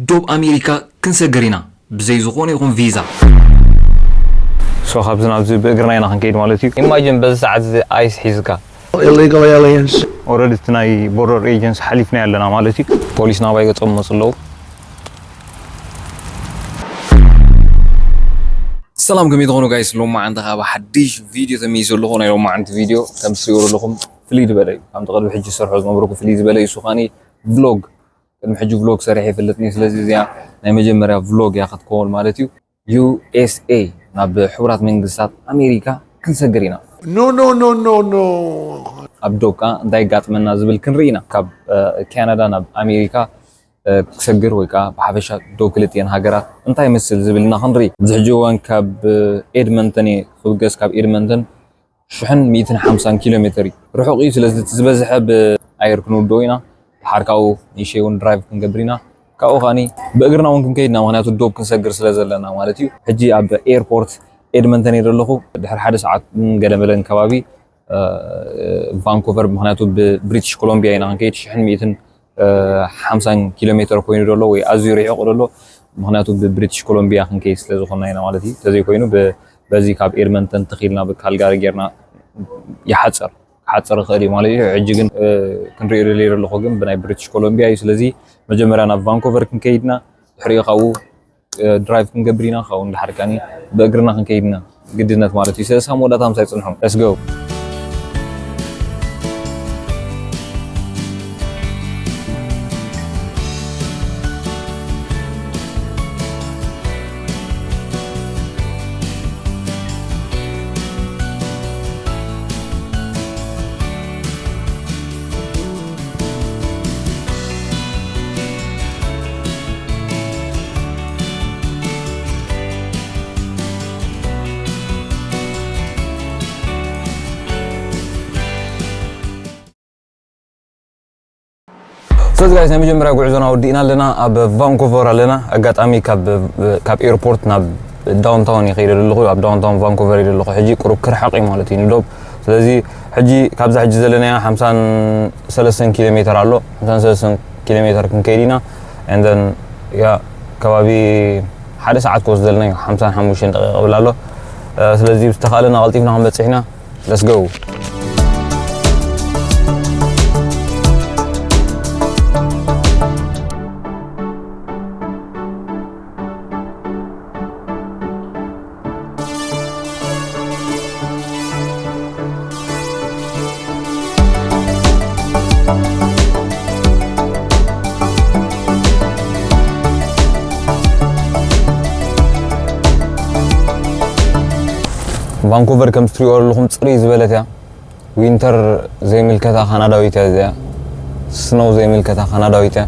ዶብ ኣሜሪካ ክንሰግር ኢና ብዘይ ዝኾነ ይኹን ቪዛ። ሶ ካብዚ ናብዚ ብእግርና ኢና ክንከይድ ማለት እዩ። ኢማጂን በዚ ሰዓት እዚ ኣይስ ሒዝካ። Illegal aliens. ኦረዲ እቲ ናይ ቦርደር ኤጀንሲ ሓሊፍና ኣለና ማለት እዩ። ፖሊስ ናባይ ገጾም መፁ ኣለዉ። ሰላም ከመይ ትኾኑ ጋይስ? ሎማዓንቲ ካብ ሓድሽ ቪድዮ ተመይሰ ኣለኹ። ናይ ሎማዓንቲ ቪድዮ ከም ትሪእዎ ዘለኹም ፍልይ ዝበለ እዩ። ካብቲ ቅድሚ ሕጂ ዝሰርሖ ዝነበርኩ ፍልይ ዝበለ እዩ። እሱ ኻኒ ቭሎግ ቅድሚ ሕጂ ቭሎግ ሰሪሐ ይፈልጥን እየ። ስለዚ እዚኣ ናይ መጀመርያ ቭሎግ እያ ክትከውን ማለት እዩ። ዩ ኤስ ኤ ናብ ሕቡራት መንግስታት ኣሜሪካ ክንሰግር ኢና። No, no, no, no, no. ኣብ ዶብ ከኣ እንታይ ይጋጥመና ዝብል ክንርኢ ኢና። ካብ ካናዳ ናብ ኣሜሪካ ክሰግር ወይ ከዓ ብሓፈሻ ዶብ ክልቲኤን ሃገራት እንታይ ይመስል ዝብል ኢና ክንርኢ። ኣብዚ ሕጂ እዋን ካብ ኤድመንተን እየ ክብገስ። ካብ ኤድመንተን ሽሕን ሚእትን ሓምሳን ኪሎ ሜትር እዩ፣ ርሑቕ እዩ። ስለዚ እቲ ዝበዝሐ ብኣየር ክንውድኦ ኢና። ድሓር ካብኡ ንእሽተይ እውን ድራይቭ ክንገብር ኢና። ካብኡ ከዓኒ ብእግርና እውን ክንከይድ ኢና፣ ምኽንያቱ ዶብ ክንሰግር ስለ ዘለና ማለት እዩ። ሕጂ ኣብ ኤርፖርት ኤድመንተን እየ ዘለኹ። ድሕሪ ሓደ ሰዓት ገለ መለን ከባቢ ቫንኮቨር፣ ምኽንያቱ ብብሪቲሽ ኮሎምቢያ ኢና ክንከይድ። ሽሕን ሚእትን ሓምሳን ኪሎ ሜትር ኮይኑ ዘሎ ወይ ኣዝዩ ርሒቑ ዘሎ፣ ምኽንያቱ ብብሪቲሽ ኮሎምቢያ ክንከይድ ስለ ዝኾንና ኢና ማለት እዩ። እንተዘይኮይኑ በዚ ካብ ኤድመንተን ትኺልና ብካልጋሪ ጌርና ይሓፅር ክሓፅር ይኽእል እዩ ማለት እዩ። ሕጂ ግን ክንሪኦ ደልየ ዘለኹ ግን ብናይ ብሪቲሽ ኮሎምቢያ እዩ። ስለዚ መጀመርያ ናብ ቫንኮቨር ክንከይድና፣ ድሕሪኡ ካብኡ ድራይቭ ክንገብር ኢና። ካብኡ ንድሓር ከዓኒ ብእግርና ክንከይድና ግድነት ማለት እዩ። ስለዚ ካብ መወዳእታ ምሳይ ፅንሑ። Let's go። ስለዚ ጋይስ ናይ መጀመርያ ጉዕዞና ወዲእና ኣለና። ኣብ ቫንኮቨር ኣለና። ኣጋጣሚ ካብ ኤርፖርት ናብ ዳውንታውን ይኸይደ ዘለኹ፣ ኣብ ዳውንታውን ቫንኮቨር እየ ዘለኹ። ሕጂ ቁሩብ ክርሕቕ እዩ ማለት እዩ ንዶብ። ስለዚ ሕጂ ካብዛ ሕጂ ዘለናያ ሓምሳን ሰለስተን ኪሎ ሜትር ኣሎ። ሓምሳን ሰለስተን ኪሎ ሜትር ክንከይድ ኢና። And then ያ ከባቢ ሓደ ሰዓት ክወስደልና እዩ። ሓምሳን ሓሙሽተን ደቂቕ ይብል ኣሎ። ስለዚ ብዝተኻእለና ቀልጢፍና ክንበፅሕ ኢና። Let's go። ቫንኮቨር ከም ትሪእዎ ዘለኹም ፅርይ ዝበለት እያ። ዊንተር ዘይምልከታ ካናዳዊት እያ እዚኣ። ስኖው ዘይምልከታ ካናዳዊት እያ።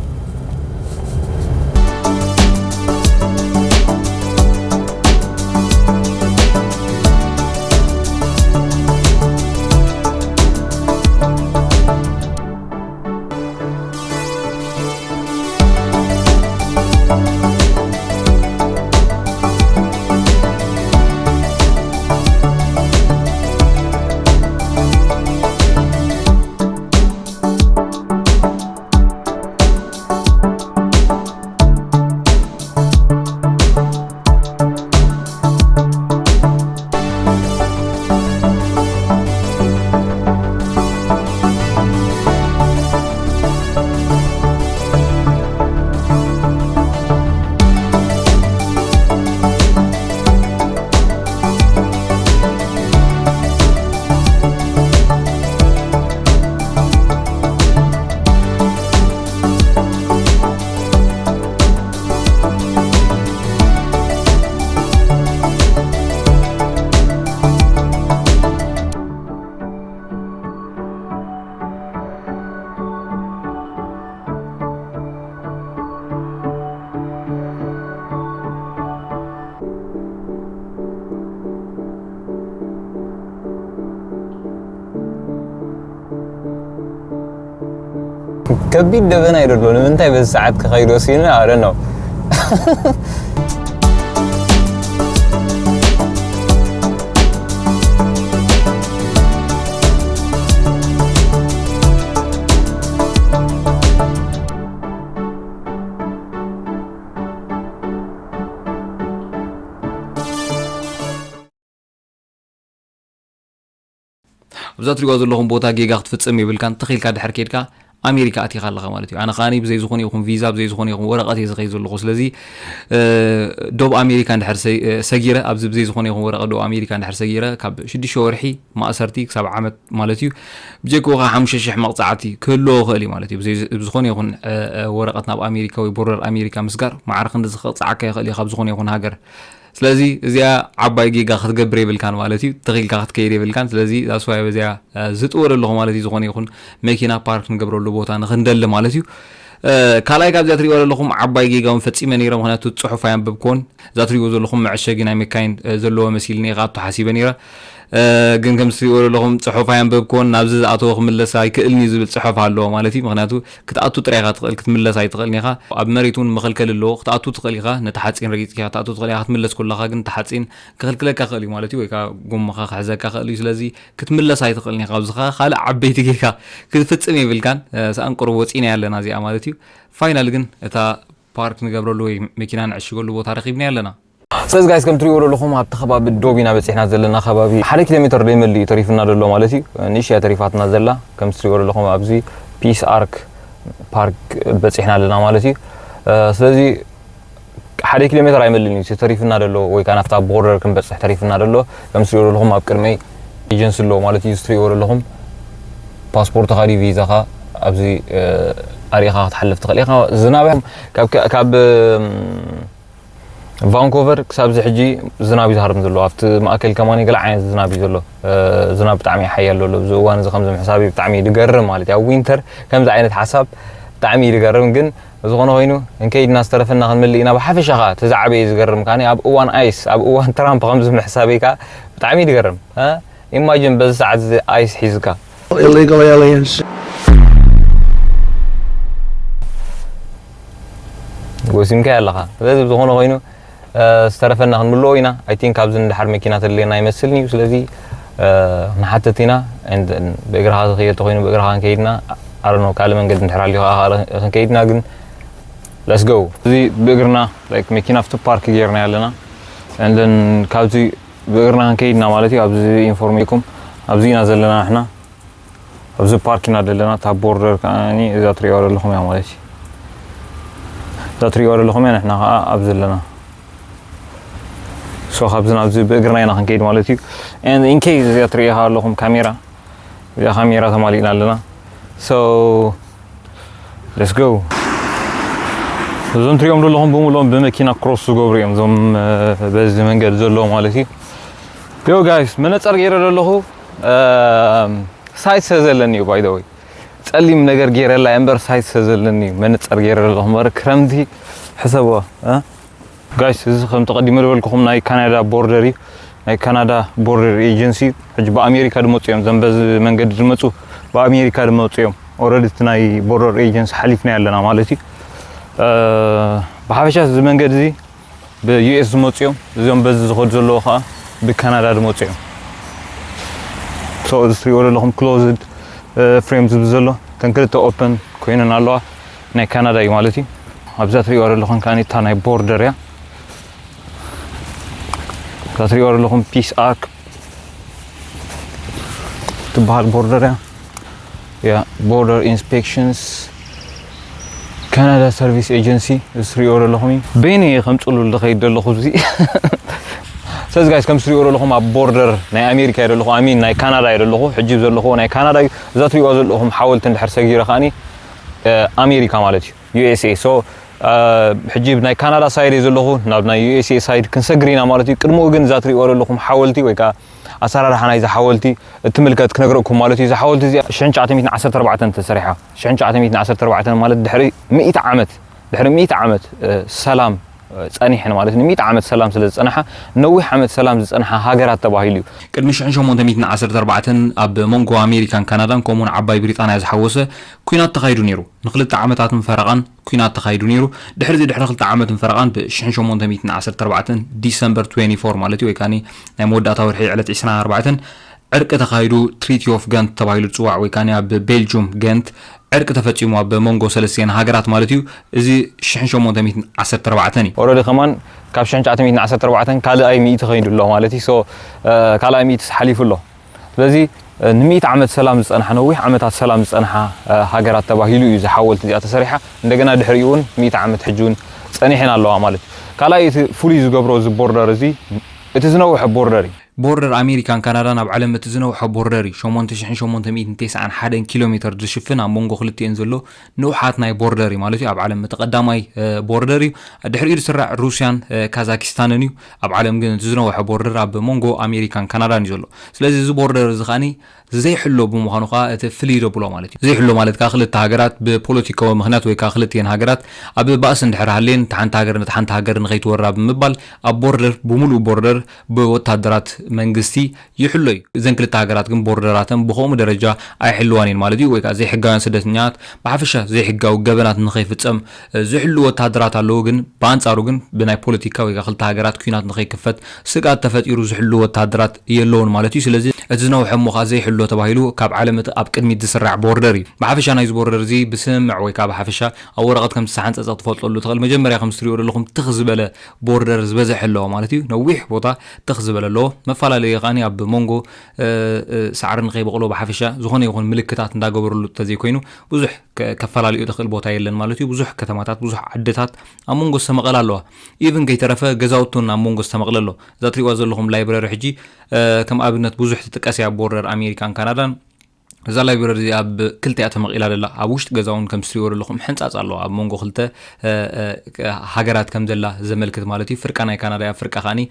ከቢድ ደበና እዩ ዘሎ። ንምንታይ በዚ ሰዓት ክኸይድ ወሲኑ? I don't know። ኣብዛ ትሪእዋ ዘለኹም ቦታ ጌጋ ክትፍጽም የብልካን። ትኺልካ ድሕር ኬድካ ኣሜሪካ ኣቲኻ ኣለኻ ማለት እዩ። ኣነ ከኣ ብዘይ ዝኾነ ይኹን ቪዛ፣ ብዘይ ዝኾነ ይኹን ወረቐት እየ ዝኸይድ ዘለኹ። ስለዚ እ፣ ዶብ ኣሜሪካ እንድሕር ሰ- እ፣ ሰጊረ፣ ኣብዚ ብዘይ ዝኾነ ይኹን ወረቐት ዶብ ኣሜሪካ እንድሕር ሰጊረ፣ ካብ ሽዱሽተ ወርሒ ማእሰርቲ ክሳብ ዓመት ማለት እዩ። ብጀክኡ ከኣ ሓሙሽተ ሽሕ መቕጻዕቲ ክህልዎ ይኽእል እዩ ማለት እዩ። ብዘይ- ብዝኾነ ይኹን እ፣ እ፣ ወረቐት ናብ ኣሜሪካ ወይ ቦርደር ኣሜሪካ ምስጋር ማዕረ ክንዲ ዝቕጻዓካ ይኽእል እዩ ካብ ዝኾነ ይኹን ሃገር። ስለዚ እዚኣ ዓባይ ጌጋ ክትገብር የብልካን ማለት እዩ። ተኺልካ ክትከይድ የብልካን። ስለዚ that's why በዚኣ እ፣ ዝጥወ ዘለኹ ማለት እዩ። ዝኾነ ይኹን መኪና ፓርክ ንገብረሉ ቦታ ንኽንደሊ ማለት እዩ። እ፣ ካልኣይ ካብዚኣ ትሪእዎ ዘለኹም ዓባይ ጌጋ እውን ፈጺመ ነይረ፣ ምኽንያቱ ጽሑፍ ኣየንበብኩዎን። እዛ ትሪእዎ ዘለኹም መዐሸጊ ናይ መካይን እ፣ ዘለዎ መሲልኒ እየ ክኣቱ ሓሲበ ነይረ። እ፣ ግን ከምዚ ትሪእዎ ዘለኹም ጽሑፍ ኣየንበብኩዎን፣ ናብዚ ዝኣተወ ክምለስ ኣይክእልን እዩ ዝብል ጽሑፍ ኣለዎ ማለት እዩ። ምኽንያቱ ክትኣቱ ጥራይ ኢኻ ትኽእል፣ ክትምለስ ኣይትኽእልን ኢኻ። ኣብ መሬት እውን መኸልከሊ ኣለዎ። ክትኣቱ ትኽእል ኢኻ፣ ነቲ ሓጺን ረጊጽካ ክትኣቱ ትኽእል ኢኻ፣ ክትምለስ ከለኻ ግን እቲ ሓጺን ክኽልክለካ ይኽእል እዩ ማለት እዩ፣ ወይ ከዓ ጎማኻ ክሕዘካ ይኽእል እዩ። ስለዚ ክትምለስ ኣይትኽእልን ኢኻ። ኣብዚ ኸዓ ካልእ ዓበይቲ ጌጋ ክትፍጽም የብልካን። እ፣ ሰኣን ቁሩብ ወጺና ኣለና እዚኣ ማለት እዩ። ፋይናል ግን እታ ፓርክ ንገብረሉ ወይ መኪና ንዕሽገሉ ቦታ ረኺብና ኣለና። ስለዚ ጋይስ ከም ትሪእዎ ዘለኹም ኣብቲ ከባቢ ዶብ ኢና በጺሕና ዘለና። ከባቢ ሓደ ኪሎ ሜትር ደይመልእ እዩ ተሪፍና ዘሎ ማለት እዩ። ንእሽያ ተሪፋትና ዘላ ከም ትሪእዎ ዘለኹም ኣብዚ ፒስ ኣርክ ፓርክ በጺሕና ኣለና ማለት እዩ። እ፣ ስለዚ ሓደ ኪሎ ሜትር ኣይመልን እዩ ተሪፍና ዘሎ ወይ ከዓ ናብታ ቦርደር ክንበጽሕ ተሪፍና ዘሎ። ከም ትሪእዎ ዘለኹም ኣብ ቅድመይ ኤጀንሲ ኣለዎ ማለት እዩ። እዚ ትሪእዎ ዘለኹም ፓስፖርትኻ ድዩ ቪዛኻ ኣብዚ እ፣ ኣሪእኻ ክትሓልፍ ትኽእል ኢኻ። ዝናብ ካብ ካብ እ፣ ቫንኮቨር ክሳብ እዚ ሕጂ ዝናብ እዩ ዝሃርም ዘሎ። ኣብቲ ማእከል ከማኒ ገለ ዓይነት ዝናብ እዩ ዘሎ። እ፣ ዝናብ ብጣዕሚ ሓያል ዘሎ ኣብዚ እዋን እዚ ከምዚ ምሕሳብ እዩ ብጣዕሚ እዩ ዝገርም ማለት እዩ። ኣብ ዊንተር ከምዚ ዓይነት ሓሳብ ብጣዕሚ እዩ ዝገርም። ግን ዝኾነ ኮይኑ እንከይድና ዝተረፈና ክንምልእ ኢና። ብሓፈሻ ኸዓ እቲ ዝዓበየ ዝገርም ከኣ ኣብ እዋን ኣይስ ኣብ እዋን ትራምፕ ከምዚ ምሕሳበይ ከኣ ብጣዕሚ እዩ ዝገርም። እ፣ ኢማጂን በዚ ሰዓት እዚ ኣይስ ሒዝካ Illegal aliens. ጎሲምካዮ ኣለኻ። ስለዚ ብዝኾነ ኮይኑ እ፣ ዝተረፈና ክንምልኦ ኢና። I think ኣብዚ ንድሓር መኪና ተድልየና ኣይመስልን እዩ። ስለዚ እ፣ ንሓትት ኢና። And ብእግርኻ ዝኸየድ ተኾይኑ ብእግርኻ ክንከይድና ኣረኖ ካልእ መንገዲ እንድሕር ሃልዩ ከዓ ክንከይድና ግን let's go። እዚ ብእግርና like መኪና ኣብቲ ፓርክ ጌርና ኣለና። And then ካብዚ ብእግርና ክንከይድና ማለት እዩ። ኣብዚ ኢንፎርሜኩም ኣብዚ ኢና ዘለና ንሕና። ኣብዚ ፓርክ ኢና ዘለና። እታ ቦርደር ከዓ እዛ ትሪእዋ ዘለኹም እያ ማለት እዩ። እዛ ትሪእዋ ዘለኹም እያ ንሕና ከዓ ኣብዚ ኣለና። So ካብዚ ናብዚ ብእግርና ኢና ክንከይድ ማለት እዩ። And in case እዚኣ ትሪእኻ ኣለኹም ካሜራ፣ እዚኣ ካሜራ ተማሊእና ኣለና። So let's go። እዞም ትሪኦም ዘለኹም ብምሉኦም ብመኪና ክሮስ ዝገብሩ እዮም እዞም እ፣ በዚ መንገዲ ዘለዉ ማለት እዩ። Yo guys መነፀር ገይረ ዘለኹ እ፣ ሳይት ስለ ዘለኒ እዩ by the way። ጸሊም ነገር ገይረላ እየ እምበር ሳይት ስለ ዘለኒ እዩ መነጸር ገይረ ዘለኹ እምበር ክረምቲ ሕሰብዋ እ? ጋይስ እዚ ከም ተቐዲመ ዝበልኩኹም ናይ ካናዳ ቦርደር እዩ። ናይ ካናዳ ቦርደር ኤጀንሲ ሕጂ ብኣሜሪካ ድመፁ እዮም። ዘም በዚ መንገዲ ድመፁ ብኣሜሪካ ድመፁ እዮም። ኦረዲ እቲ ናይ ቦርደር ኤጀንሲ ሓሊፍና ኣለና ማለት እዩ። እ፣ ብሓፈሻ እዚ መንገዲ እዚ ብዩ ኤስ ዝመፁ እዮም። እዚኦም በዚ ዝኸዱ ዘለዉ ከዓ ብካናዳ ዝመፁ እዮም። So እዚ ትሪእዎ ዘለኹም ክሎዝድ ፍሬም ዝብል ዘሎ እተን ክልተ ኦፐን ኮይነን ኣለዋ። ናይ ካናዳ እዩ ማለት እዩ። ኣብዛ ትሪእዋ ዘለኹም ከዓ እታ ናይ ቦርደር እያ። እዛ ትሪእዋ ዘለኹም ፒስ ኣርክ ትበሃል ቦርደር እያ። ያ ቦርደር ኢንስፔክሽንስ ካናዳ ሰርቪስ ኤጀንሲ እዚ ትሪእዎ ዘለኹም እዩ። በይነ እየ ከም ፅሉል ዝኸይድ ዘለኹ እዚ። ስለዚ ጋይስ ከም ትሪእዎ ዘለኹም ኣብ ቦርደር ናይ ኣሜሪካ እየ ዘለኹ፣ ኣሚን ናይ ካናዳ እየ ዘለኹ። ሕጂ ዘለኹ ናይ ካናዳ እዩ። እዛ ትሪእዋ ዘለኹም ሓወልቲ እንድሕር ሰጊረ ከዓኒ እ፣ ኣሜሪካ ማለት እዩ። ዩ ኤስ ኤ። So እ፣ ሕጂ ናይ ካናዳ ሳይድ እየ ዘለኹ፣ ናብ ናይ ዩ ኤስ ኤ ሳይድ ክንሰግር ኢና ማለት እዩ። ቅድሚኡ ግን እዛ ትሪእዎ ዘለኹም ሓወልቲ ወይ ከዓ ኣሰራርሓ ናይዚ ሓወልቲ እትምልከት ክነግረኩም ማለት እዩ። እዚ ሓወልቲ እዚኣ ሽሕን ትሽዓተ ሚእትን ዓሰርተ ኣርባዕተን ተሰሪሓ። ሽሕን ትሽዓተ ሚእትን ዓሰርተ ኣርባዕተን ማለት ድሕሪ ሚእቲ ዓመት፣ ድሕሪ ሚእቲ ዓመት እ፣ ሰላም እ፣ ጸኒሐን ማለት እዩ። ንሚእቲ ዓመት ሰላም ስለ ዝጸንሓ፣ ነዊሕ ዓመት ሰላም ዝጸንሓ ሃገራት ተባሂሉ እዩ። ቅድሚ ሽሕን ሸሞንተ ሚእትን ዓሰርተ ኣርባዕተን ኣብ መንጎ ኣሜሪካን ካናዳን ከምኡውን ዓባይ ብሪጣንያ ዝሓወሰ ኲናት ተኻይዱ ነይሩ። ንክልተ ዓመታትን ፈረቓን ኲናት ተኻይዱ ነይሩ። ድሕሪ እዚ ድሕሪ ክልተ ዓመትን ፈረቓን ብ ሽሕን ሸሞንተ ሚእትን ዓሰርተ ኣርባዕተን ዲሰምበር ትዌንቲ ፎር ማለት እዩ፣ ወይ ከኣ ናይ መወዳእታ ወርሒ ዕለት ዕስራን ኣርባዕተን ዕርቂ ተኻይዱ ትሪቲ ኦፍ ገንት ተባሂሉ ዝጽዋዕ ወይ ከኣ ኣብ ቤልጁም ገንት ዕርቂ ተፈጺሙ ኣብ መንጎ ሰለስቲኤን ሃገራት ማለት እዩ። እዚ ሽሕን ሸሞንተ ሚእትን ዓሰርተ ኣርባዕተን እዩ። ኦረዲ ከማን ካብ ሽሕን ትሽዓተ ሚእትን ዓሰርተ ኣርባዕተን ካልኣይ ሚእቲ ከይዱ ኣሎ ማለት እዩ። So እ፣ ካልኣይ ሚእቲ ሓሊፉ ኣሎ። ስለዚ እ፣ ንሚእቲ ዓመት ሰላም ዝጸንሓ፣ ነዊሕ ዓመታት ሰላም ዝጸንሓ፣ እ፣ ሃገራት ተባሂሉ እዩ እዚ ሓወልቲ እዚኣ ተሰሪሓ። እንደገና ድሕሪኡ እውን ሚእቲ ዓመት ሕጂ እውን ጸኒሐን ኣለዋ ማለት እዩ። ካልኣይ እቲ ፍሉይ ዝገብሮ እዚ ቦርደር እዚ፣ እቲ ዝነውሐ ቦርደር እዩ። ቦርደር ኣሜሪካን ካናዳን ኣብ ዓለም እቲ ዝነውሐ ቦርደር እዩ። ሸሞንተ ሽሕን ሸሞንተ ሚእትን ተስዓን ሓደን ኪሎ ሜተር ዝሽፍን ኣብ መንጎ ክልቲኤን ዘሎ ንውሓት ናይ ቦርደር እዩ ማለት እዩ። ኣብ ዓለም እቲ ቀዳማይ፣ እ፣ ቦርደር እዩ። ድሕሪኡ ዝስራዕ ሩስያን፣ እ፣ ካዛኪስታንን እዩ። ኣብ ዓለም ግን እቲ ዝነውሐ ቦርደር ኣብ መንጎ ኣሜሪካን ካናዳን እዩ ዘሎ። ስለዚ እዚ ቦርደር እዚ ከዓኒ ዘይሕሎ ብምዃኑ ከዓ እቲ ፍልይ ዘብሎ ማለት እዩ። ዘይሕሎ ማለት ከዓ ክልተ ሃገራት ብፖለቲካዊ ምኽንያት ወይ ከዓ ክልቲኤን ሃገራት ኣብ ባእሲ እንድሕር ሃልየን፣ እቲ ሓንቲ ሃገር ነቲ ሓንቲ ሃገር ንኸይትወራ ብምባል ኣብ ቦርደር፣ ብምሉእ ቦርደር ብወታደራት መንግስቲ ይሕሎ እዩ። እዘን ክልተ ሃገራት ግን ቦርደራተን ብኸምኡ ደረጃ ኣይሕልዋን እየን ማለት እዩ። ወይ ከዓ ዘይሕጋውያን ስደተኛታት፣ ብሓፈሻ ዘይሕጋዊ ገበናት ንኸይፍጸም፣ እ፣ ዝሕሉ ወታደራት ኣለዉ። ግን ብኣንጻሩ ግን ብናይ ፖለቲካ ወይ ከዓ ክልተ ሃገራት ኲናት ንኸይክፈት ስግኣት ተፈጢሩ ዝሕሉ ወታደራት የለውን ማለት እዩ። ስለዚ እቲ ዝነውሐ እሞ ከዓ ዘይሕሎ ተባሂሉ ካብ ዓለም እቲ ኣብ ቅድሚት ዝስራዕ ቦርደር እዩ። ብሓፈሻ ናይዚ ቦርደር እዚ ብስምምዕ ወይ ከዓ ብሓፈሻ ኣብ ወረቐት ከም ዝተሓንጸጸ ክትፈልጠሉ ትኽእል። መጀመርያ ከም ትሪኦ ዘለኹም ትኽ ዝበለ ቦርደር ዝበዝሐ ኣለዎ ማለት እዩ። ነዊሕ ቦታ ትኽ ዝበለ ኣለዎ። መፈላለዩ ከዓኒ ኣብ መንጎ፣ እ፣ እ፣ ሳዕሪ ንኸይበቕሎ ብሓፈሻ ዝኾነ ይኹን ምልክታት እንዳገበረሉ እንተዘይኮይኑ ብዙሕ ከ-፣ ከፈላልዮ ትኽእል ቦታ የለን ማለት እዩ። ብዙሕ ከተማታት፣ ብዙሕ ዓድታት ኣብ መንጎ ዝተመቐለ ኣለዋ። ኢቭን ከይተረፈ ገዛውቲ እውን ኣብ መንጎ ዝተመቕለ ኣሎ። እዛ ትሪእዋ ዘለኹም ላይብረሪ ሕጂ፣ እ፣ ከም ኣብነት ብዙሕ ትጥቀስ እያ ኣብ ቦርደር ኣሜሪካን ካናዳን። እዛ ላይብረሪ እዚኣ ኣብ ክልተ እያ ተመቒላ ዘላ። ኣብ ውሽጢ ገዛ እውን ከም ትሪእዎ ዘለኹም ሕንጻጽ ኣለዋ። ኣብ መንጎ ክልተ፣ እ፣ እ፣ ሃገራት ከም ዘላ ዘመልክት ማለት እዩ። ፍርቃ ናይ ካናዳ እያ፣ ፍርቃ ከዓኒ፣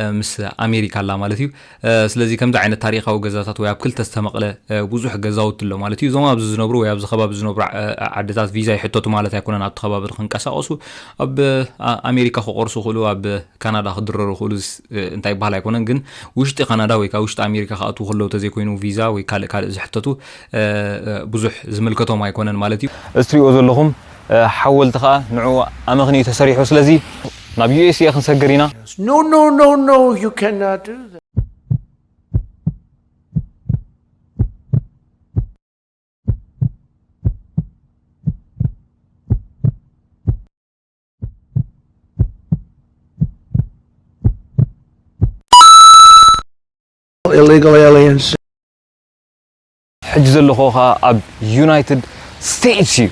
እ፣ ምስ ኣሜሪካ ኣላ ማለት እዩ። እ፣ ስለዚ ከምዚ ዓይነት ታሪኻዊ ገዛታት ወይ ኣብ ክልተ ዝተመቕለ፣ እ፣ ብዙሕ ገዛውቲ ኣሎ ማለት እዩ። እዞም ኣብዚ ዝነብሩ ወይ ኣብዚ ከባቢ ዝነብሩ ዓ-፣ ዓድታት ቪዛ ይሕተቱ ማለት ኣይኮነን። ኣብቲ ከባቢ ክንቀሳቐሱ ኣብ፣ እ፣ ኣ-፣ ኣሜሪካ ክቆርሱ ይኽእሉ፣ ኣብ ካናዳ ክድረሩ ይኽእሉ፣ ስ-፣ እ፣ እንታይ ይበሃል ኣይኮነን። ግን ውሽጢ ካናዳ ወይ ከዓ ውሽጢ ኣሜሪካ ክኣትዉ ከለዉ ተዘይኮይኑ ቪዛ ወይ ካልእ ካልእ ዝሕተቱ፣ እ፣ እ፣ ብዙሕ ዝምልከቶም ኣይኮነን ማለት እዩ። እዚ ትሪእዎ ዘለኹም፣ እ፣ ሓወልቲ ከዓ ንዕኡ ኣመኽንዩ ተሰሪሑ። ስለዚ ናብ ዩ ኤስ ኤ ክንሰግር ኢና። No, no, no, no, you cannot do that. Illegal aliens. ሕጂ ዘለኹ ኸዓ ኣብ ዩናይትድ ስቴትስ እዩ።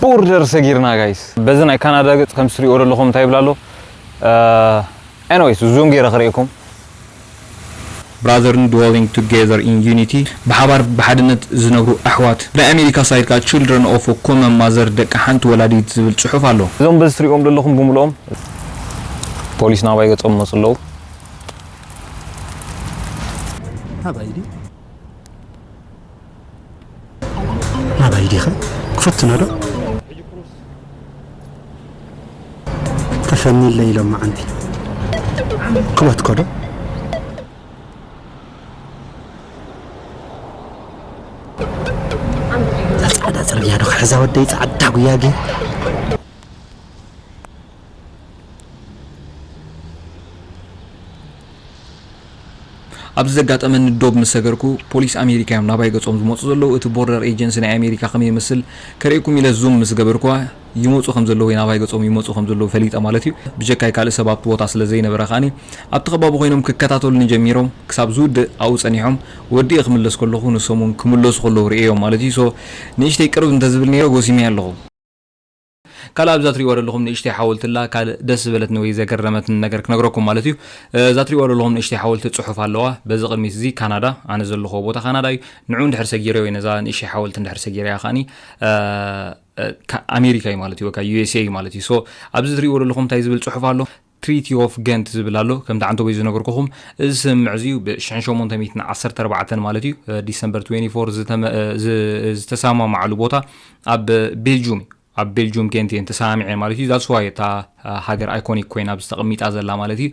ቦርደር ሰጊርና ጋይስ። በዚ ናይ ካናዳ ገጽ ከም ትሪእዎ ዘለኹም እንታይ ይብል ኣሎ? እ፣ ኤኒዌይስ፣ ዙም ገይረ ክርእየኩም። Brethren dwelling together in unity፣ ብሓባር ብሓድነት ዝነብሩ ኣሕዋት። ብናይ ኣሜሪካ ሳይድ ከዓ children of a common mother፣ ደቂ ሓንቲ ወላዲት ዝብል ጽሑፍ ኣሎ። እዞም በዚ ትሪእዎም ዘለኹም ብምልኦም ፖሊስ ናባይ ገጾም መጹ ኣለዉ። ናባይ ድዩ? ናባይ ዲኸ? ክፈትኖ ዶ? ተፈኒለ ኢሎም መዓንቲ። ክወትኮ ዶ? እዛ ጻዕዳ ጽርግያ ዶ ክሕዛ ወደይ፣ ጻዕዳ ጉያጌ። ኣብዚ ዘጋጠመኒ ዶብ ምስ ሰገርኩ፣ ፖሊስ ኣሜሪካ እዮም ናባይ ገጾም ዝመጹ ዘለዉ። እቲ ቦርደር ኤጀንሲ ናይ ኣሜሪካ ከመይ ይመስል ከርእየኩም ኢለ ዙም ምስ ገበርኩዋ፣ ይመጹ ከም ዘለዉ ወይ ናባይ ገጾም ይመጹ ከም ዘለዉ ፈሊጠ ማለት እዩ። ብጀካይ ካልእ ሰብ ኣብቲ ቦታ ስለ ዘይነበረ ከኣኒ፣ ኣብቲ ከባቢ ኮይኖም ክከታተሉኒ ጀሚሮም። ክሳብ ዝውድእ ኣብኡ ጸኒሖም፣ ወዲኤ ክምለስ ከለኹ ንሶም እውን ክምለሱ ከለዉ ርእየዮም ማለት እዩ። ሶ ንእሽተይ ቅርብ እንተዝብል ነይረ ጎሲመዮ ኣለኹ። ካልእ ኣብዛ ትሪእዋ ዘለኹም ንእሽተይ ሓወልቲ ኣላ። ካልእ ደስ ዝበለትኒ ወይ ዘገረመትኒ ነገር ክነግረኩም ማለት እዩ። እ፣ እዛ ትሪእዋ ዘለኹም ንእሽተይ ሓወልቲ ጽሑፍ ኣለዋ። በዚ ቅድሚት እዚ ካናዳ፣ ኣነ ዘለኹዎ ቦታ ካናዳ እዩ። ንዑ እንድሕር ሰጊረ ወይ ነዛ ንእሽተይ ሓወልቲ እንድሕር ሰጊረ እያ ከኣኒ፣ እ፣ እ፣ ካ-፣ ኣሜሪካ እዩ ማለት እዩ፣ ወይ ከዓ ዩ ኤስ ኤ እዩ ማለት እዩ። ሶ ኣብዚ ትሪእዎ ዘለኹም እንታይ ዝብል ጽሑፍ ኣሎ? ትሪቲ ኦፍ ገንት ዝብል ኣሎ። ከምቲ ዓንተቦይ ዝነገርኩኹም፣ እዚ ስምምዕ እዚ ብ ሽሕን ሸሞንተ ሚእትን ዓሰርተ ኣርባዕተን ማለት እዩ፣ እ፣ ዲሰምበር ትዌንቲ ፎር ዝተመ-፣ እ፣ ዝ-፣ ዝተሰማማዓሉ ቦታ ኣብ ቤልጁም እዩ። ኣብ ቤልጁም ጌንት እየን ተሰማሚዐን ማለት እዩ። ዛትስ ዋይ እታ፣ እ፣ ሃገር ኣይኮኒክ ኮይና ኣብዚ ተቐሚጣ ዘላ ማለት እዩ።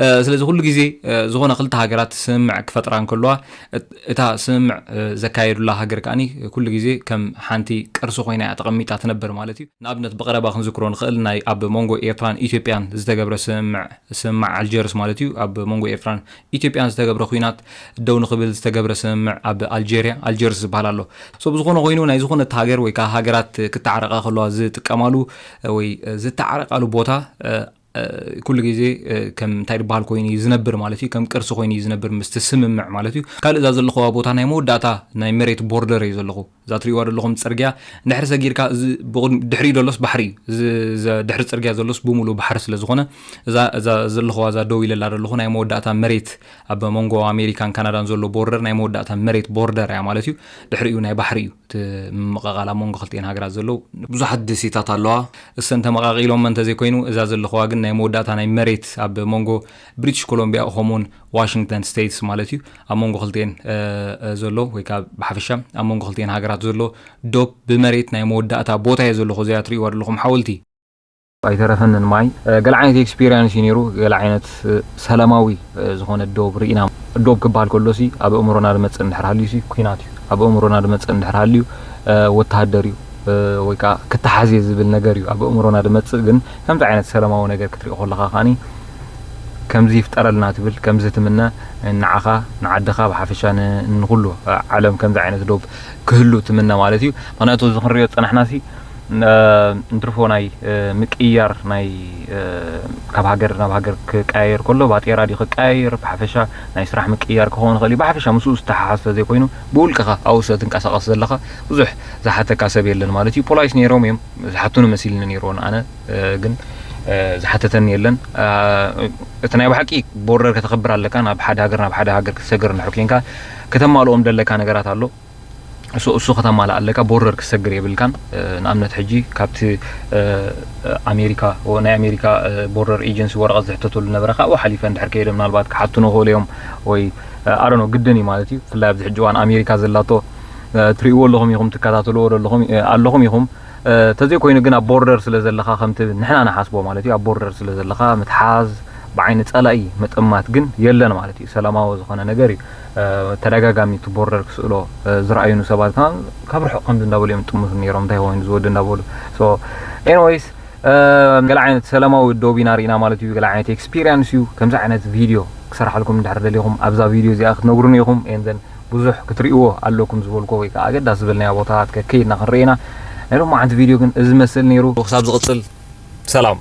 እ፣ ስለዚ ኩሉ ግዜ፣ እ፣ ዝኾነ ክልተ ሃገራት ስምምዕ ክፈጥራ እንከለዋ፣ እት-፣ እታ ስምምዕ፣ እ፣ ዘካየዱላ ሃገር ከኣኒ ኩሉ ግዜ ከም ሓንቲ ቅርሲ ኮይና እያ ተቐሚጣ ትነብር ማለት እዩ። ንኣብነት ብቐረባ ክንዝክሮ ንኽእል ናይ ኣብ መንጎ ኤርትራን ኢትዮጵያን ዝተገብረ ስምምዕ፣ ስምምዕ ኣልጀርስ ማለት እዩ። ኣብ መንጎ ኤርትራን ኢትዮጵያን ዝተገብረ ኲናት ደው ንኽብል ዝተገብረ ስምምዕ ኣብ ኣልጀርያ፣ ኣልጀርስ ዝበሃል ኣሎ። ሶ ብዝኾነ ኮይኑ ናይ ዝኾነት ሃገር ወይ ከዓ ሃገራት ክተዓረቃ ከለዋ ዝጥቀማሉ ወይ ዝተዓረቃሉ ቦታ፣ እ፣ ኩሉ ግዜ ከም እንታይ ዝበሃል ኮይኑ እዩ ዝነብር ማለት እዩ። ከም ቅርሲ ኮይኑ እዩ ዝነብር ምስቲ ስምምዕ ማለት እዩ። ካልእ እዛ ዘለኹዋ ቦታ ናይ መወዳእታ ናይ መሬት ቦርደር እዩ ዘለኹ። እዛ ትሪእዋ ዘለኹም ፅርግያ እንድሕር ሰጊርካ ድሕሪኡ ደሎስ ባሕሪ እዩ። ድሕሪ ፅርግያ ዘሎስ ብምሉ ባሕሪ ስለ ዝኾነ እዛ ዘለኹዋ እዛ ደው ኢለላ ዘለኹ ናይ መወዳእታ መሬት ኣብ መንጎ ኣሜሪካን ካናዳን ዘሎ ቦርደር ናይ መወዳእታ መሬት ቦርደር እያ ማለት እዩ። ድሕሪኡ ናይ ባሕሪ እዩ እቲ ምምቕቓል ኣብ መንጎ ክልቲኤን ሃገራት ዘለዉ። ብዙሓት ደሴታት ኣለዋ። እሰን ተመቓቒሎመን እንተዘይኮይኑ እዛ ዘለኹዋ ግን ናይ መወዳእታ ናይ መሬት ኣብ መንጎ ብሪቲሽ ኮሎምቢያ ከምኡውን ዋሽንግተን ስቴትስ ማለት እዩ ኣብ መንጎ ክልቲኤን ዘሎ ወይ ከዓ ብሓፈሻ ኣብ መንጎ ክልቲኤን ሃገራት ዘሎ ዶብ ብመሬት ናይ መወዳእታ ቦታ እየ ዘለኹ። እዚኣ ትሪእዋ ዘለኹም ሓወልቲ ኣይተረፈንን ማይ ገለ ዓይነት ኤክስፒሪንስ እዩ ነይሩ። ገለ ዓይነት ሰላማዊ ዝኾነ ዶብ ርኢና። ዶብ ክበሃል ከሎሲ ኣብ ኣእምሮና ዝመፅእ እንድሕር ሃልዩሲ ኩናት እዩ። ኣብ ኣእምሮና ዝመፅእ እንድሕር ሃልዩ ወተሃደር እዩ ወይ ከዓ ክተሓዝ እየ ዝብል ነገር እዩ ኣብ ኣእምሮና ዝመፅእ። ግን ከምዚ ዓይነት ሰላማዊ ነገር ክትርኢ ከለካ ከዓኒ ከምዚ ይፍጠረልና ትብል፣ ከምዚ ትምነ፣ ንዓኻ ንዓድኻ ብሓፈሻ ንኩሉ ዓለም ከምዚ ዓይነት ዶብ ክህሉ ትምነ ማለት እዩ። ምክንያቱ እዚ ክንሪኦ ዝፀናሕናሲ እንትርፎ ናይ ምቅያር ናይ ካብ ሃገር ናብ ሃገር ክቀያየር ከሎ ባጤራ ድዩ ክቀያየር፣ ብሓፈሻ ናይ ስራሕ ምቅያር ክኸውን ይኽእል እዩ። ብሓፈሻ ምስኡ ዝተሓሓዝ ተዘይኮይኑ ብውልቅኻ ኣብኡ ስለ ትንቀሳቐስ ዘለኻ ብዙሕ ዝሓተካ ሰብ የለን ማለት እዩ። ፖላይስ ነይሮም እዮም ዝሓቱኒ መሲልኒ ነይርዎ ንኣነ ግን ዝሓተተኒ የለን። እቲ ናይ ብሓቂ ቦርደር ከተኽብር ኣለካ። ናብ ሓደ ሃገር ናብ ሓደ ሃገር ክትሰግር እንድሕር ኮይንካ ከተማልኦም ደለካ ነገራት ኣሎ። እሱ እሱ ከተማልእ ኣለካ። ቦርደር ክትሰግር የብልካን። ንኣብነት ሕጂ ካብቲ ኣሜሪካ ናይ ኣሜሪካ ቦርደር ኤጀንሲ ወረቐት ዝሕተተሉ ነበረ። ካብኡ ሓሊፈ እንድሕር ከይደ ምናልባት ክሓቱ ንኽእሉ እዮም ወይ ኣሮኖ ግድን እዩ ማለት እዩ። ብፍላይ ኣብዚ ሕጂ እዋን ኣሜሪካ ዘላቶ ትሪእዎ ኣለኹም ኢኹም ትከታተልዎ ኣለኹም ኣለኹም ኢኹም። ተዘይኮይኑ ግን ኣብ ቦርደር ስለ ዘለኻ ከምቲ ንሕና ንሓስቦ ማለት እዩ ኣብ ቦርደር ስለ ዘለኻ ምትሓዝ ብዓይኒ ፀላኢ ምጥማት ግን የለን ማለት እዩ። ሰላማዊ ዝኾነ ነገር እዩ። ተደጋጋሚ እቲ ቦርደር ክስእሎ ዝረኣዩኑ ሰባት ካብ ርሑቕ ከምዚ እንዳበሉ እዮም ጥሙት ነይሮም እንታይ ኮይኑ ዝወዲ እንዳበሉ። ኤኒወይስ ገለ ዓይነት ሰላማዊ ዶብ ኢና ርኢና ማለት እዩ። ገለ ዓይነት ኤክስፒሪንስ እዩ። ከምዚ ዓይነት ቪድዮ ክሰርሓልኩም እንድሕር ደሊኹም ኣብዛ ቪድዮ እዚኣ ክትነግሩኒ ኢኹም። ኤንዘን ብዙሕ ክትርእይዎ ኣለኩም ዝበልኩ ወይ ከዓ ኣገዳሲ ዝበልናዮ ቦታታት ከከይድና ክንርኢ ኢና። ናይ ሎማዓንቲ ቪድዮ ግን እዚ መስል ነይሩ። ክሳብ ዝቕፅል ሰላም።